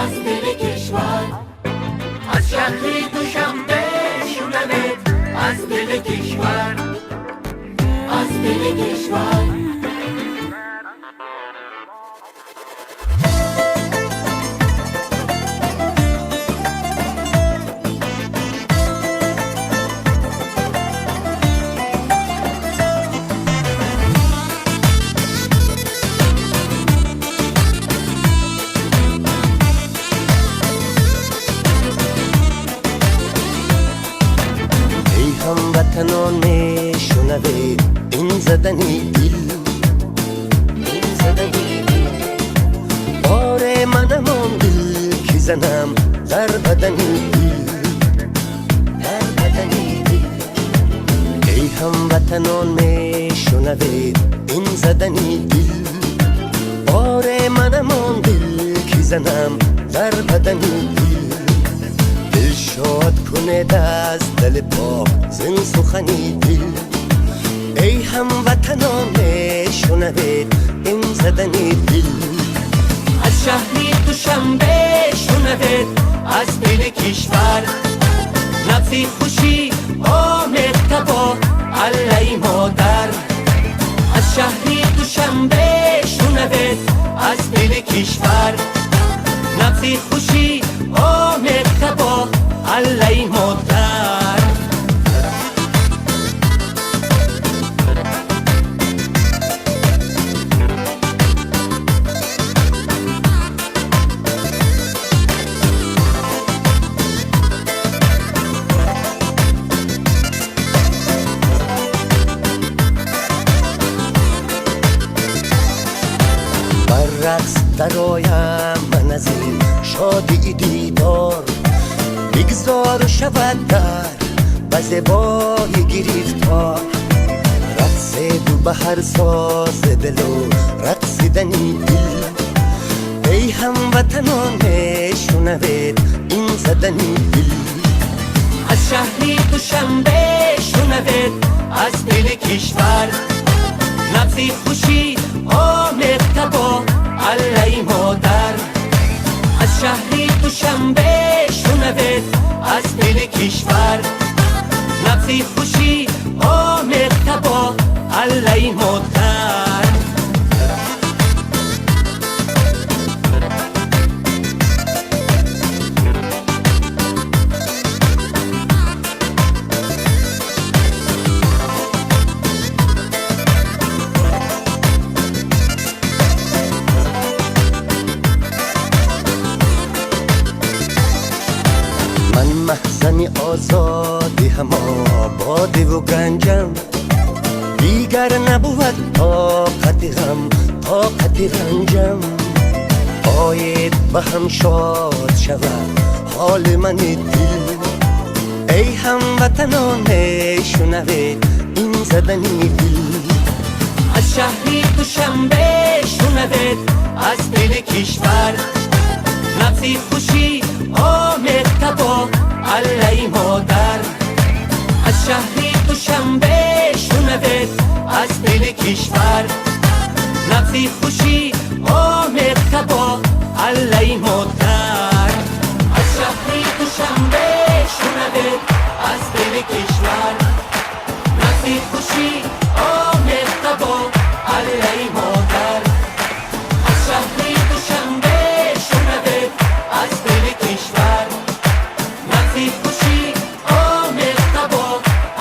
Аз дили кишвар, аз шаҳри Душанбе шунавед, аз дили кишвар, аз дили кишвар. Эй ҳамватанон, мешунавед ин задани дил, ин задани дил. Боре манам он дил, ки занам дар бадани дил, дар бадани дил. Эй ҳамватанон, мешунавед ин задани дил. Боре манам он дил, ки занам дар бадани дил. Дил шод кунед аз дили пок зин сухани дил. Эй ҳамватанон, мешунавед ин задани дил. Аз шаҳри Душанбе шунавед, аз дили кишвар, набзи хушӣ омехта бо аллаи модар. Аз шаҳри Душанбе шунавед, аз дили кишвар, набзи хушӣ омехта бо аллаи модар. Бар рақс дароям ман аз ин шодии дидор. Бигзор шавад дар ба зебои гирифтор. Рақседу ба ҳар сози дилу рақсидани дил. Эй ҳамватанон, мешунавед ин задани дил. Аз шаҳри Душанбе шунавед, аз дили кишвар, набзи хушӣ омехта бо аллаи модар. Аз шаҳри Душанбе шунавед, аз дили кишвар, набзи хушӣ омехта бо аллаи модар. Ман маҳзани озодӣ ҳамо бодиву ганҷам. Дигар набувад тоқати ғам, тоқати ранҷам. Оед, ба ҳам шод шавад ҳоли мани дил. Эй ҳамватанон, мешунавед ин задани дил. Аз шаҳри Душанбе шунавед, аз дили кишвар, набзи хушӣ омехта бо аллаи модар. Аз шаҳри Душанбе шунавед, аз дили кишвар, набзи хушӣ омехта бо аллаи модар. Аз шаҳри Душанбе шунавед, аз дили кишвар, набзи хушӣ омехта бо аллаи модар. Аз шаҳри Душанбе шунавед, аз дили кишвар, набзи хушӣ омехта бо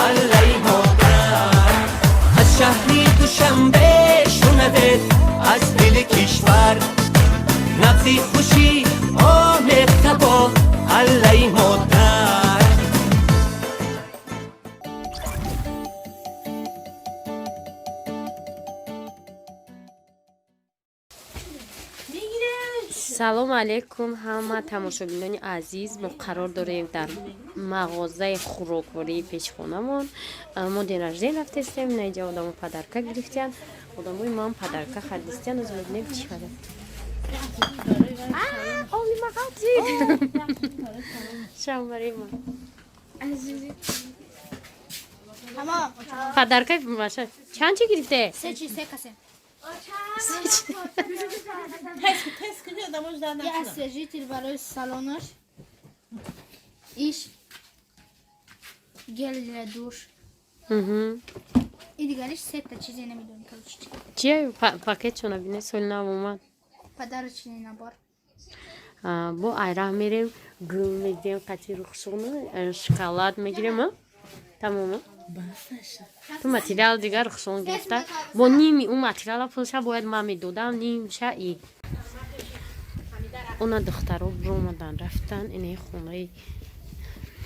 аллаи модар. Аз шаҳри Душанбе шунавед, аз дили кишвар, набзи хушӣ омехта бо аллаи модар. Салому алейкум, ҳама тамошобинони азиз. Мо қарор дорем дар мағозаи хӯроквории пешхонамон. Мо день рождения рафтестем. Наиҷа одамо подарка гирифтиян, одамои ман подарка харидистиян. Оз мебинем, чӣ харид. Оби мағазид шамбарима. Тамом. Подарка маша чанд чи гирифте? Се чи, се касе. Я освежитель барои салонаш. Иш гель для душ. И дигариш сета чизе намедонам, короче. Чия пакетшона бине, соли нав омад. Подарочный набор. Бо айраҳ мерем, гул мегирем, қати рухшона шоколад мегирем, тамом. Ту материал дигар рухшон гирифта, бо ними ӯ материала пулша бояд ман медодам, нимша и она. Духтаро биромадан, рафтан инаи хонаи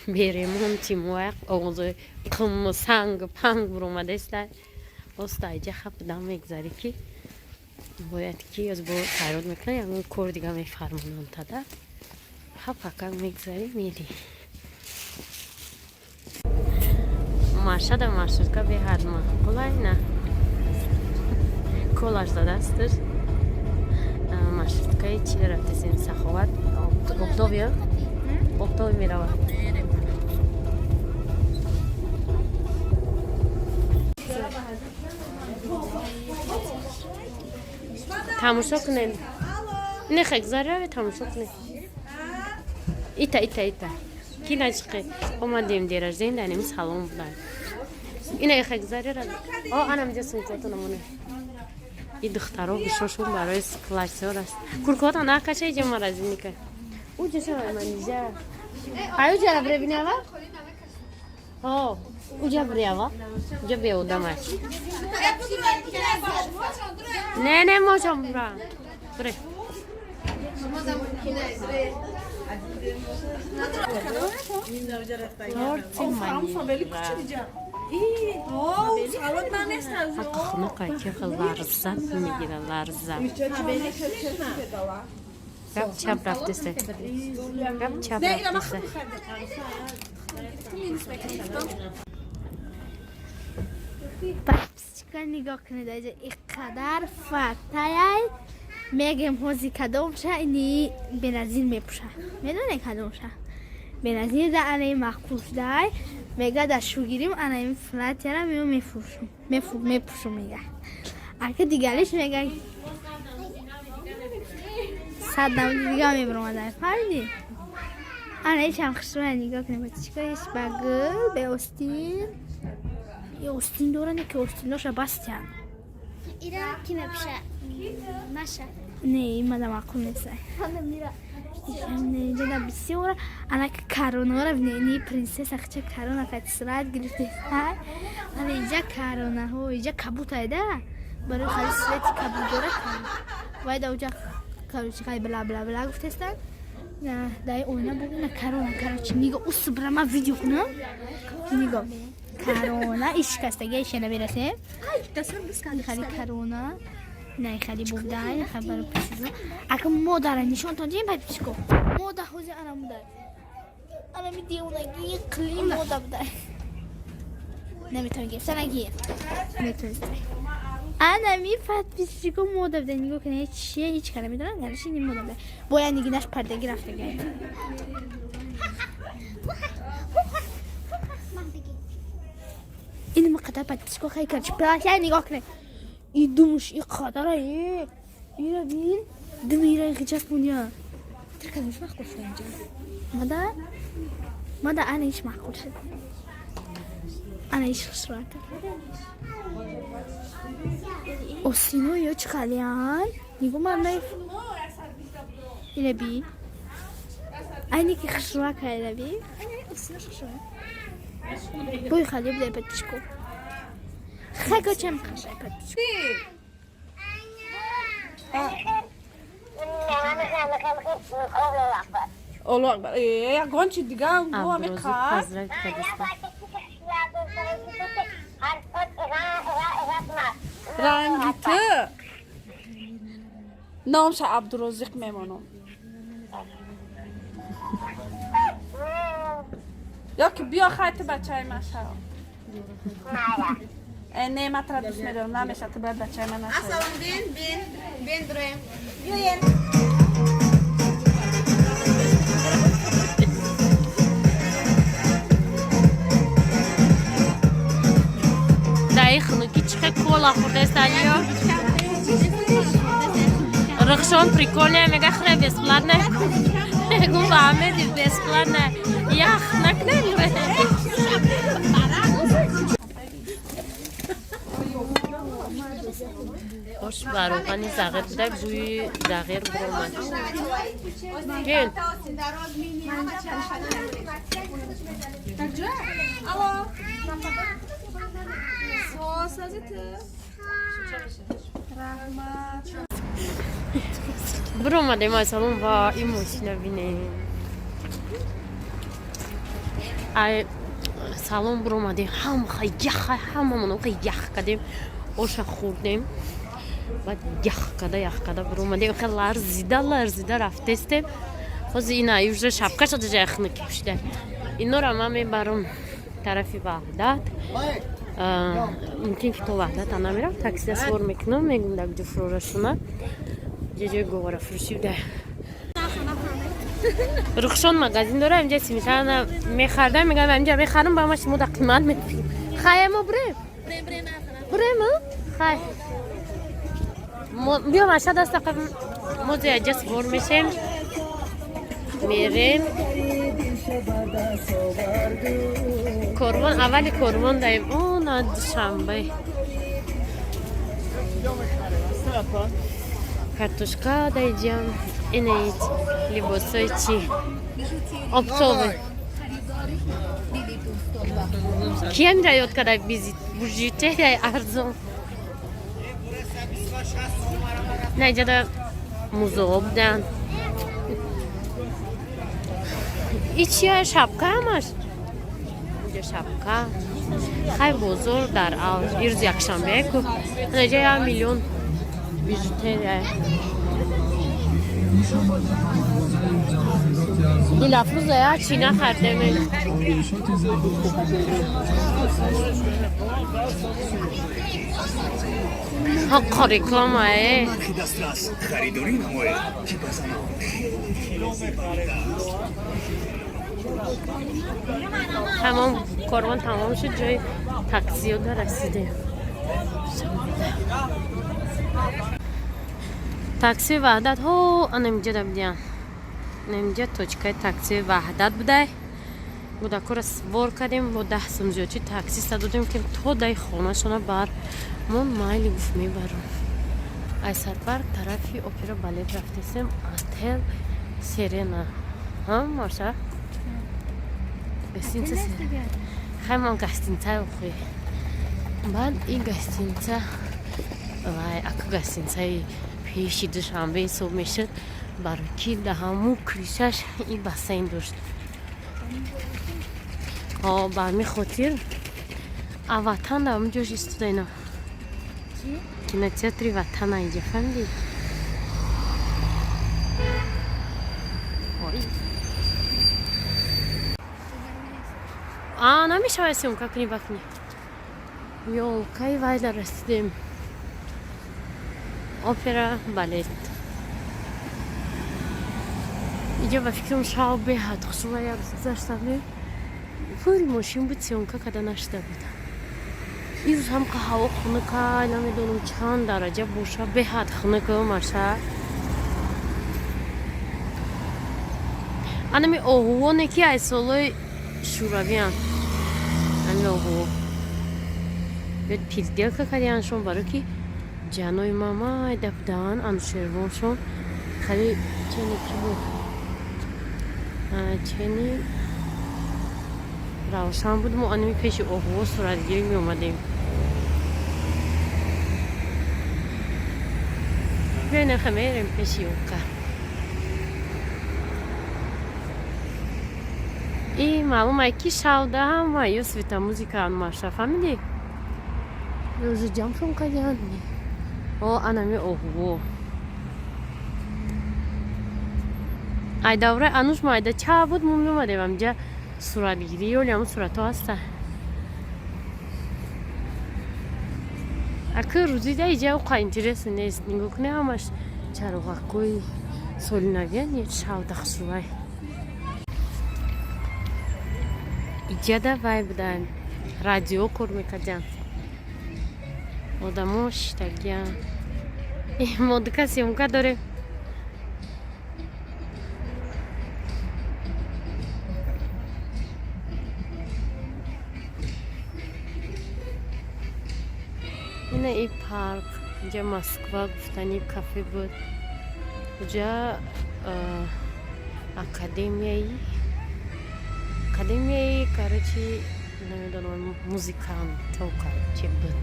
беремон тимояқ, оғози қуму санг панг биромадаиста. Оста иҷа хапдам мегзарӣ, ки бояд ки аз бо файрод мекунад, ягон кор дига мефармонанд, тада хапакак мегзарӣ, мери. Машада маршрутка беҳад маъқулай, на колаш задасташ. Маршруткаи чи рафтесен? Саховат, Оптовия, Оптови меравад. Тамошо кунед, не хекзараве, тамошо кунед. Ита, ита, ита, ки начиқе омадем, день рождения данеми салон будан. Ина хекзарера о, анамиҷа сумкото намоне. И духтаро бишошон барои классёр аст. Куркота накаша, иҷа маразиника уҷаша манижа. Ай, уҷара бребинава, ҳо, уҷа бреава, уҷа беодамай. Не, не, можам бра, бре. Торти манижа. Хунука, ки ларзат мегира, ларзат. Гап чап рафтесе, гап чап рафтесе. Подписчика, нигоҳ кунед, аҷа иқадар фатаяй. Мегем ҳози кадомша ини Беназир мепӯша. Медонед кадомша? Беназир да анаи маъқул шудаай. Мега да шугирим анаи платьяра мео мефурӯшум, мепӯшум, мега. Ака дигариш мега 100 намуди дига мебиромадай, фаҳмидӣ? Ана ишам хушрӯя, нигоҳ кунед, подписчика, иш ба гул, бе остин. И остин доране, ки остиноша бастиян. Ира ки мепӯша? Маша. Не, имада маъқул нестай. Инҷода бисёр анака каронора бинени, принсесса хича корона кати сурат гирифтеста. Ана инҷа коронаҳо, инҷа кабутайда, барои хари свети кабут дора. Вай да уҷа, короче, хай бла бла бла гуфтестан. Дай оина бубина, корона, короче, ниго усубра ма видео кунам. Ниго корона ишкастага, иша намерасем. Хари корона не хали бубдай, хабар писизо. Ака модара нишонтон дим, подписчико. Мода ҳози ана будай. Ана ми девонагии қили мода будай. Наметавон гирифта, нагир. Метавонистай. Ана ми, подписчико, мода будай. Нигоҳ кунед, чия, ҳеҷ кара медонам, гараши ни мода будай. Бояд нигинаш пардаги рафтагай. Ин қадар, подписчико, хай, короче, платья нигоҳ кунед. И думаш и қадара е. Ира бин. Думи ира часпония. Кадомаш маъқул шуда инҷа? Мада? Мада ана иш маъқул шуд. Ана иш хушрӯ кард. Осино ё чӣ қалиян? Нигоҳ, ман наф. Ира бин. Айни ки хушрӯ кард, ира бин. Осино хушрӯ. Бой хали будай, подписчико. Хайко чем хушрӯ, подписчико. Аллоҳ акбар. Ягон чи дига бу ҳами Аброзу қад. Поздравить кардиста. Ранги ту номша Абдурозиқ мемонам. Ё ки биё, хай, ту бачаи ман шав. Не, ман тура дӯст медорам, намеша, ту бояд бачаи ман нашавӣ. Ассалом, бин, бин, бин дуроем. Биёен. Даи хунукӣ чихе кола хӯрдаист, алиё? Рахшон прикольная, мега хре бесплатная. Мегум ба Амеди бесплатная. Ях накнем. Ош ба равғани зағир буда, бӯи зағир биромад. Ген. Биромадем аз салон ва ин мошина бинем. Ай салон биромадем, ҳама ях, ҳамамон ях кардем, оша хӯрдем, баъд ях када, ях када биромадем, хел ларзида ларзида рафтестем. Ҳозир ина уже шапкаша даже яхники пӯшида. Инора ман мебарам тарафи Ваҳдат. Мумкин ки то Ваҳдата намерам, таксида свор мекунам, мегум дар куҷо фурорашона. Ҷои говарафурӯшӣ буда. Рухшон магазин дора, инҷа сметана мехардам, мегам инҷа мехарам, ба ма шумо да қимат мефурӯшем. Хай, мо бурем? Бурем, хай. Биё маша даста, мо ҷа свор мешем. Мерем. Корвон, аввали корвон даем. О, на Душанбе. Картошка даиҷам. Инаид либосои чи? Оптовый. Киам ра ёд када бижутерияи арзон. На иҷада музоо буданд. И чия, шапка ҳамаш? Инҷа шапка. Хай, бозор дар авҷ. Ирӯз якшанбе ку. Инҷа 1 миллион бижутерия. Дилафрӯза я чӣ нахардем? Ҳаққо реклама е. Харидорӣ намоед, ки ба занон хеле зебанда аст. Тамом, корвон тамом шуд, ҷои таксиёда расидем. Такси Ваҳдат ҳо анамиҷа да будиян. Анамиҷа точкаи таксии Ваҳдат будай. Кӯдакҳоро свор кардем, бо 10 сум зиёдчи таксиста додем, ки то даи хонашона бар мо, майли гуфт, мебарам. Айсарпарк тарафи опера балет рафтесем, отел Серена. Ҳа, Маша? Гостиница хай, ман гостиница охӯй. Баъд ин гостиница вай ака гостиницаи пеши Душанбе ҳисоб мешуд, барои ки дар ҳамун крышаш ин бассейн дошт. Ба ҳамин хотир а Ватан дар ҳамун ҷош истода, ина кинотеатри Ватана инҷа, фаҳмидӣ? Ой. А, намешавад съёмка кунӣ, бакунӣ. Ёлкаи вайда расидем. Опера балет. Иҷа ба фикрам шав беҳад хушрӯ, як рӯз гузаштам, пури мошин буд, съёмка када нашида буд. Ирӯз ҳам ка ҳаво хунука, намедонам чанд дараҷа боша, беҳад хунука, маша. Анами оҳувоне ки аз солҳои шӯравианд. Ами оҳуво. Бед переделка кардианшон, барои ки ҷанои мама айда буданд, Анушервоншон. Хеле чене ки буд. Чени равшан буд, мо анами пеши оҳуво суратгирӣ меомадем. Биёй, наха мерем пеши ёлка. И маълум ай ки шавда ҳама ё светомузыка маша, фаҳмидӣ? Уже ҷамъшон кардианд. О, анами оҳуво. Ай давраи Ануш мо айда ча буд, мо меомадем амҷа суратгирӣ, ёли ҳамун суратҳо ҳаста. Аки рӯзида иҷа оқа интересно нест. Нигоҳ кунед, ҳамаш чароғакҳои соли навиян, шавда хушрӯай. Иҷада вай будан, радио кор мекардианд. Одамо шиштагиянд. Мо дука съёмка дорем. Ина и парк, инҷа Москва гуфтани кафе буд. Уҷа академияи, короче, намедонам, музиканто чи буд.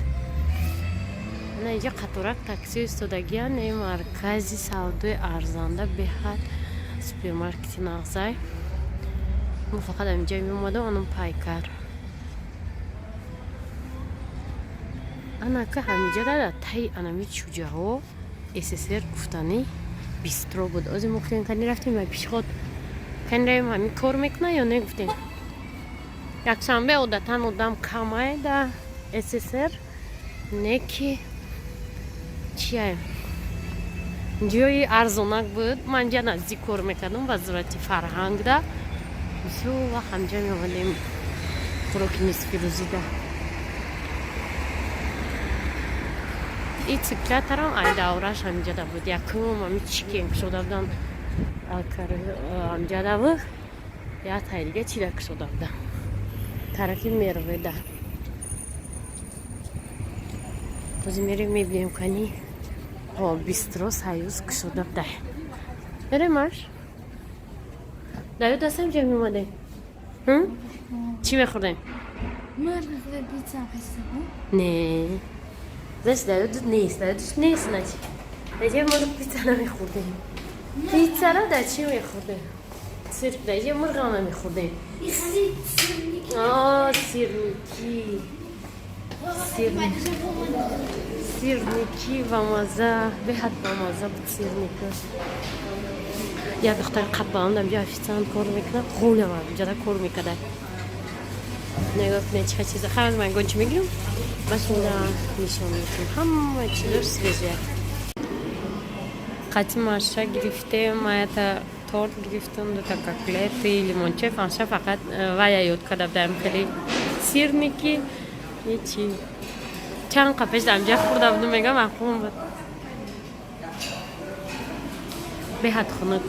На инҷа қаторак такси истодагиян. Е маркази савдои арзанда, беҳад супермаркети нағзай. Мо фақат аминҷа меомадам, анам пайкар. Анака ҳаминҷа дар таи анами чӯҷаҳо СССР гуфтани бистро буд. Ози мо гуфтем, кани рафтем ба пешход, кани равем, ҳамин кор мекуна ё не, гуфтем. Якшанбе одатан одам камай да СССР, не ки чия, ҷои арзонак буд. Ман ҷа наздик кор мекардам, вазорати фарҳангда. Бисёр вақт ҳамҷа меомадем хӯроки нисфирӯзида. И циклятарам ай давраш ҳамҷада буд. Якум ами чикен кушода будан ҳамҷада буд, як тай дига чида кушода будан тарафи Мерведа. Бози мерем, мебинем, кани бистро Союз кушода буда. Мерем аш даёд астам. Ҷа меомадем, чӣ мехӯрдем? Не, значит, даёдут нест, даёдуш нест. Значит, даҷа мурғ пицца намехӯрдем. Пиццаро дар чӣ мехӯрдем? Сир даҷа мурғам намехӯрдем. Сирники, сирники ва маза, беҳад бамаза буд сирники. Як духтари қаббаам дамҷа официант кор мекунад, хунам ҷада кор мекарда. Нигоҳ кунед, чӣ чиза. Хай, ман гончи мегирам, ба шумо нишон медиҳам. Ҳама чизош свежая. Қати маша гирифтем, маята торт гирифтам, дута коклети, лимонче. Фанша фақат вая ёд карда будам, хеле сирники ечи чанд қа пеш дамҷа хӯрда будам, мегам, маъқул буд. Беҳад хунук.